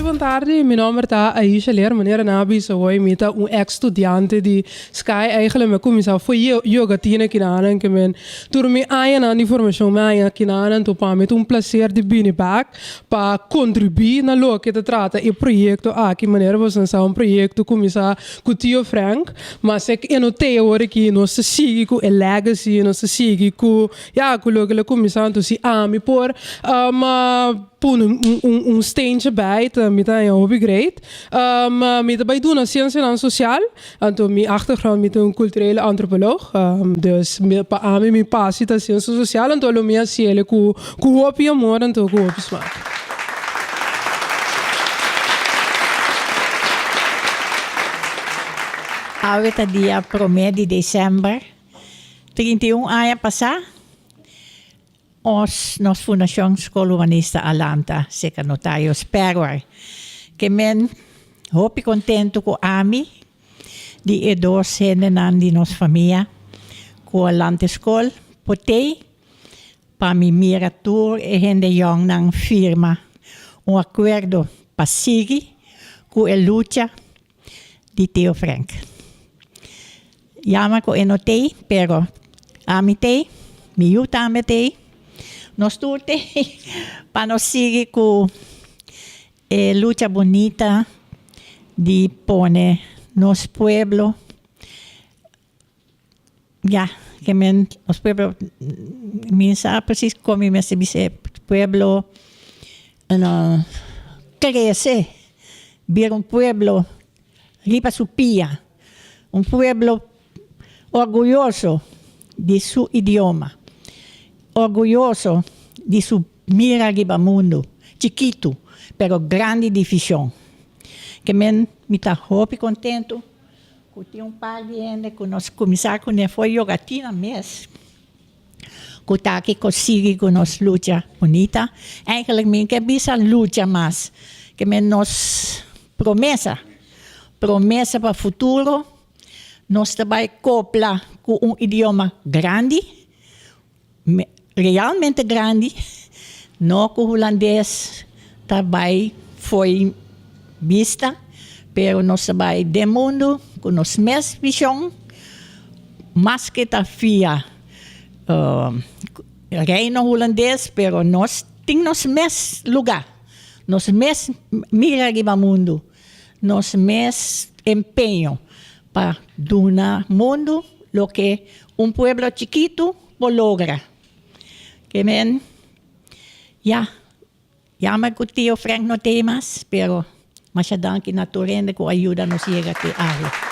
Bon tardi, mi nomber ta Aisha Leer, manera nan a bisa hoy mi ta un ex studiante di Sky, eigenlijk mi a cuminsa for yogatina kinanan ke men tur mi añanan di formacion mi a haña kinanan, anto pa mi ta un placer di bini bek pa contribui na loke ta trata e proyecto aki, manera boso sa un proyecto cuminsa cu Tio Frank, mas e no tey awor aki, nos ta sigui cu e legacy, nos ta sigui cu ya cu loke lo cuminsa, anto si ami por Pone un steentje bij ta mi ta haña hopi great. Mi ta bai duna siensianan sosial, anto mi achtergrond mi ta un kulturele antropoloog. Dus pa ami mi pasi ta siensia sosial, anto lo mi hasiel ku hopi amor anto ku hopi smak. Awe ta dia promé di desèmber, 31 aña pasá. Os nos Fundashon Skol Humanista a lanta serka Notario Sperwer ke men hopi kontentu ku ami di e dos hendenan di nos famia ku a lanta e skol por tei pa mi mira tur e hende yòngnan firma un akuerdo pa sigui ku e lucha di Tio Frank. Yama ku e no tei, pero ami tei, mi yu tambe tei, nos tur tei pa nos sigui ku e lucha bunita di pone nos pueblo Ya, ke men nos pueblo mi sa precies kon mi mester bisa e pueblo no krese bira un pueblo riba su pia, un pueblo orguyoso di su idioma, orguyoso di su mira riba mundu, chikitu pero grandi di vision. Ke men mi ta hopi kontentu. Ku tin un par di hende ku nos kuminsá kuné for yogatina mes ku ta aki ku sigui ku nos lucha bunita. Eigenlijk mi ke bisa lucha mas ke men nos promesa, promesa pa futuro nos ta bai kopla ku un idioma grandi, realmente grandi, no ku hulandes ta bai fo'i bista, pero nos ta bai den mundu ku nos mes vishon, maske ta fia Reino Hulandes, pero nos tin nos mes lugá, nos mes mira riba mundu, nos mes empeño pa duna mundu loke un pueblo chikitu por logra. Ke men, ya, jammer ku tio Frank no tei mas, pero masha danki na tur hende ku a yuda nos yega te awe.